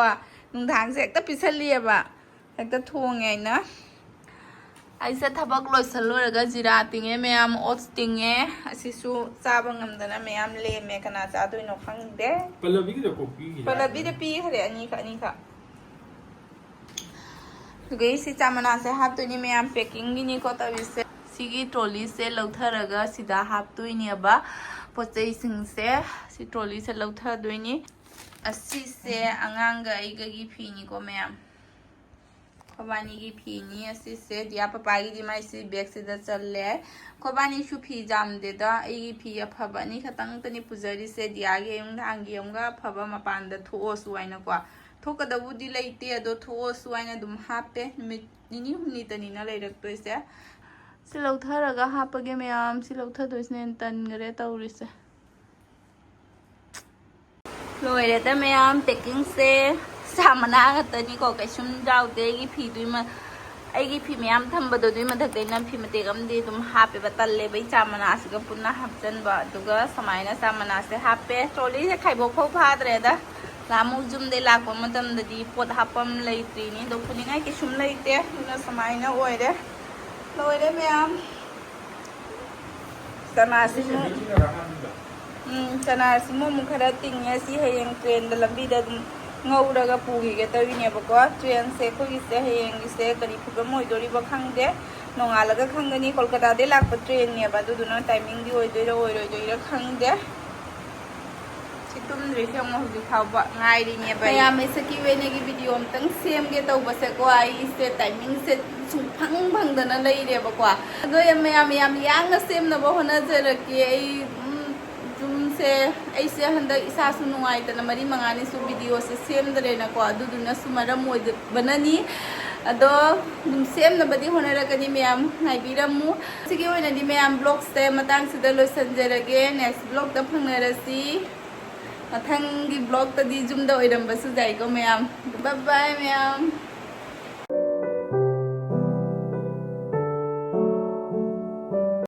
ꯅꯨꯡꯗꯥꯡꯁꯦ ꯍꯦꯛꯇ ꯄꯤꯁꯜꯂꯤꯑꯕ꯫ ꯍꯦꯛꯇ ꯊꯣꯡꯉꯦ ꯑꯩꯅ꯫ ꯑꯩꯁꯦ ꯊꯕꯛ ꯂꯣꯏꯁꯜꯂꯣꯏꯔꯒ ꯖꯤꯔꯥ ꯇꯤꯡꯉꯦ ꯃꯌꯥꯝ, ꯑꯣꯠꯁ ꯇꯤꯡꯉꯦ꯫ ꯑꯁꯤꯁꯨ ꯆꯥꯕ ꯉꯝꯗꯅ ꯃꯌꯥꯝ ꯂꯦꯝꯃꯦ꯫ ꯀꯅꯥ ꯆꯥꯗꯣꯏꯅꯣ ꯈꯪꯗꯦ꯫ ꯄꯜꯂꯕꯤꯒꯤꯗ ꯀꯣꯛꯄꯤꯒꯦ꯫ ꯄꯜꯂꯕꯤꯗ ꯄꯤꯈ꯭ꯔꯦ ꯑꯅꯤꯈꯛ ꯑꯅꯤꯈꯛ꯫ ꯑꯗꯨꯒ ꯁꯤ ꯆꯥ ꯃꯅꯥꯁꯦ ꯍꯥꯞꯇꯣꯏꯅꯤ ꯃꯌꯥꯝ, ꯄꯦꯛꯀꯤꯡꯒꯤꯅꯤꯀꯣ ꯇꯧꯔꯤꯁꯦ꯫ ꯁꯤꯒꯤ ꯇ꯭ꯔꯣꯂꯤꯁꯦ ꯂꯧꯊꯔꯒ ꯁꯤꯗ ꯍꯥꯞꯇꯣꯏꯅꯦꯕ ꯄꯣꯠ ꯆꯩꯁꯤꯡꯁꯦ꯫ ꯁꯤ ꯇ꯭ꯔꯣꯂꯤꯁꯦ ꯂꯧꯊꯗꯣꯏꯅꯤ꯫ ꯑꯁꯤꯁꯦ ꯑꯉꯥꯡꯒ ꯑꯩꯒꯒꯤ ꯐꯤꯅꯤꯀꯣ ꯃꯌꯥꯝ꯫ ꯈꯣꯏꯕꯥꯅꯤꯒꯤ ꯐꯤꯅꯤ ꯑꯁꯤꯁꯦ꯫ ꯗꯤꯌꯥ ꯄꯄꯥꯒꯤꯗꯤ ꯃꯥꯏꯁꯤ ꯕꯦꯒꯁꯤꯗ ꯆꯜꯂꯦ꯫ ꯈꯣꯏꯕꯥꯅꯤꯁꯨ ꯐꯤ ꯌꯥꯝꯗꯦꯗ꯫ ꯑꯩꯒꯤ ꯐꯤ ꯑꯐꯕ ꯑꯅꯤ ꯈꯛꯇꯪꯇꯅꯤ ꯄꯨꯖꯔꯤꯁꯦ꯫ ꯗꯤꯌꯥꯒꯤ ꯑꯌꯨꯛ ꯅꯨꯡꯗꯥꯡꯒꯤ ꯑꯃꯒ ꯑꯐꯕ ꯃꯄꯥꯟꯗ ꯊꯣꯛꯑꯁꯨ ꯍꯥꯏꯅꯀꯣ꯫ ꯊꯣꯛꯀꯗꯕꯨꯗꯤ ꯂꯩꯇꯦ, ꯑꯗꯣ ꯊꯣꯛꯑꯁꯨ ꯍꯥꯏꯅ ꯑꯗꯨꯝ ꯍꯥꯞꯄꯦ꯫ ꯅꯨꯃꯤꯠ ꯅꯤꯅꯤ ꯍꯨꯝꯅꯤꯇꯅꯤꯅ ꯂꯩꯔꯛꯇꯣꯏꯁꯦ꯫ ꯁꯤ ꯂꯧꯊꯔꯒ ꯍꯥꯞꯄꯒꯦ ꯃꯌꯥꯝ꯫ ꯁꯤ ꯂꯧꯊꯗꯣꯏꯁꯤꯅ ꯍꯦꯟꯅ ꯇꯟꯈꯔꯦ ꯇꯧꯔꯤꯁꯦ꯫ ꯂꯣꯏꯔꯦꯗ ꯃꯌꯥꯝ, ꯄꯦꯛꯀꯤꯡꯁꯦ ꯆꯥ ꯃꯅꯥ ꯈꯛꯇꯅꯤꯀꯣ, ꯀꯩꯁꯨꯝ ꯌꯥꯎꯗꯦ꯫ ꯑꯩꯒꯤ ꯐꯤꯗꯨꯒꯤ ꯃ-, ꯑꯩꯒꯤ ꯐꯤ ꯃꯌꯥꯝ ꯊꯝꯕꯗꯣ, ꯑꯗꯨꯒꯤ ꯃꯊꯛꯇ ꯑꯩꯅ ꯐꯤ ꯃꯇꯦꯛ ꯑꯃꯗꯤ ꯑꯗꯨꯝ ꯍꯥꯞꯄꯦꯕ, ꯇꯜꯂꯦꯕ ꯑꯩ ꯆꯥ ꯃꯅꯥꯁꯤꯒ ꯄꯨꯟꯅ ꯍꯥꯞꯆꯟꯕ꯫ ꯑꯗꯨꯒ ꯁꯨꯃꯥꯏꯅ ꯆꯥ ꯃꯅꯥꯁꯦ ꯍꯥꯞꯄꯦ꯫ ꯇ꯭ꯔꯣꯂꯤꯁꯦ ꯈꯥꯏꯕꯣꯛ ꯐꯥꯎ ꯐꯥꯗ꯭ꯔꯦꯗ꯫ ꯅꯍꯥꯟꯃꯨꯛ ꯌꯨꯝꯗꯩ ꯂꯥꯛꯄ ꯃꯇꯝꯗꯗꯤ ꯄꯣꯠ ꯍꯥꯞꯄꯝ ꯂꯩꯇ꯭ꯔꯤꯅꯤ, ꯑꯗꯣ ꯄꯨꯅꯤꯡꯉꯥꯏ ꯀꯩꯁꯨꯝ ꯂꯩꯇꯦ꯫ ꯑꯗꯨꯅ ꯁꯨꯃꯥꯏꯅ ꯑꯣꯏꯔꯦ꯫ ꯂꯣꯏꯔꯦ ꯃꯌꯥꯝ꯫ ꯆꯅꯥꯁꯤꯃꯨꯛ, ꯎꯝ, ꯆꯅꯥꯁꯤꯃꯨꯛ ꯑꯃꯨꯛ ꯈꯔ ꯇꯤꯡꯉꯦ꯫ ꯁꯤ ꯍꯌꯦꯡ ꯇ꯭ꯔꯦꯟꯗ ꯂꯝꯕꯤꯗ ꯑꯗꯨꯝ ꯉꯧꯔꯒ ꯄꯨꯈꯤꯒꯦ ꯇꯧꯔꯤꯅꯦꯕꯀꯣ꯫ ꯇ꯭ꯔꯦꯟꯁꯦ ꯑꯩꯈꯣꯏꯒꯤꯁꯦ ꯍꯌꯦꯡꯒꯤꯁꯦ ꯀꯔꯤ ꯐꯤꯕꯝ ꯑꯣꯏꯗꯣꯔꯤꯕ ꯈꯪꯗꯦ꯫ ꯅꯣꯡꯉꯥꯜꯂꯒ ꯈꯪꯒꯅꯤ꯫ ꯀꯣꯜꯀꯇꯥꯗꯩ ꯂꯥꯛꯄ ꯇ꯭ꯔꯦꯟꯅꯦꯕ, ꯑꯗꯨꯗꯨꯅ ꯇꯥꯏꯃꯤꯡꯗꯤ ꯑꯣꯏꯗꯣꯏꯔꯥ ꯑꯣꯏꯔꯣꯏꯗꯣꯏꯔꯥ ꯈꯪꯗꯦ꯫ ꯁꯤ ꯇꯨꯝꯗ꯭ꯔꯤꯁꯦ ꯑꯃꯨꯛ ꯍꯧꯖꯤꯛ ꯐꯥꯎꯕ ꯉꯥꯏꯔꯤꯅꯦꯕ ꯑꯩ꯫ ꯃꯌꯥꯝ, ꯑꯩ ꯁꯛꯀꯤ ꯑꯣꯏꯅꯒꯤ ꯚꯤꯗꯤꯑꯣ ꯑꯝꯇꯪ ꯁꯦꯝꯒꯦ ꯇꯧꯕꯁꯦꯀꯣ, ꯑꯩꯁꯦ ꯇꯥꯏꯃꯤꯡꯁꯦ ꯁꯨꯡꯐꯪ ꯐꯪꯗꯅ ꯂꯩꯔꯦꯕꯀꯣ꯫ ꯑꯗꯣ ꯌꯥꯝ, ꯃꯌꯥꯝ ꯌꯥꯝ ꯌꯥꯡꯅ ꯁꯦꯝꯅꯕ ꯍꯣꯠꯅꯖꯔꯛꯀꯦ꯫ ꯑꯩ, ꯎꯝ, ꯌꯨꯝꯁꯦ, ꯑꯩꯁꯦ ꯍꯟꯗꯛ ꯏꯁꯥꯁꯨ ꯅꯨꯡꯉꯥꯏꯇꯅ ꯃꯔꯤ ꯃꯉꯥꯅꯤꯁꯨ ꯚꯤꯗꯤꯑꯣꯁꯦ ꯁꯦꯝꯗ꯭ꯔꯦꯅꯀꯣ, ꯑꯗꯨꯗꯨꯅꯁꯨ ꯃꯔꯝ ꯑꯣꯏꯕꯅꯅꯤ꯫ ꯑꯗꯣ ꯑꯗꯨꯝ ꯁꯦꯝꯅꯕꯗꯤ ꯍꯣꯠꯅꯔꯛꯀꯅꯤ ꯃꯌꯥꯝ, ꯉꯥꯏꯕꯤꯔꯝꯃꯨ꯫ ꯁꯤꯒꯤ ꯑꯣꯏꯅꯗꯤ ꯃꯌꯥꯝ, ꯕ꯭ꯂꯣꯒꯁꯦ ꯃꯇꯥꯡꯁꯤꯗ ꯂꯣꯏꯁꯤꯟꯖꯔꯒꯦ꯫ ꯅꯦꯛꯁ ꯕ꯭ꯂꯣꯒꯇ ꯐꯪꯅꯔꯁꯤ꯫ ꯃꯊꯪꯒꯤ ꯕ꯭ꯂꯣꯒꯇꯗꯤ ꯌꯨꯝꯗ ꯑꯣꯏꯔꯝꯕꯁꯨ ꯌꯥꯏꯀꯣ ꯃꯌꯥꯝ꯫ ꯕꯥꯏ ꯕꯥꯏ ꯃꯌꯥꯝ꯫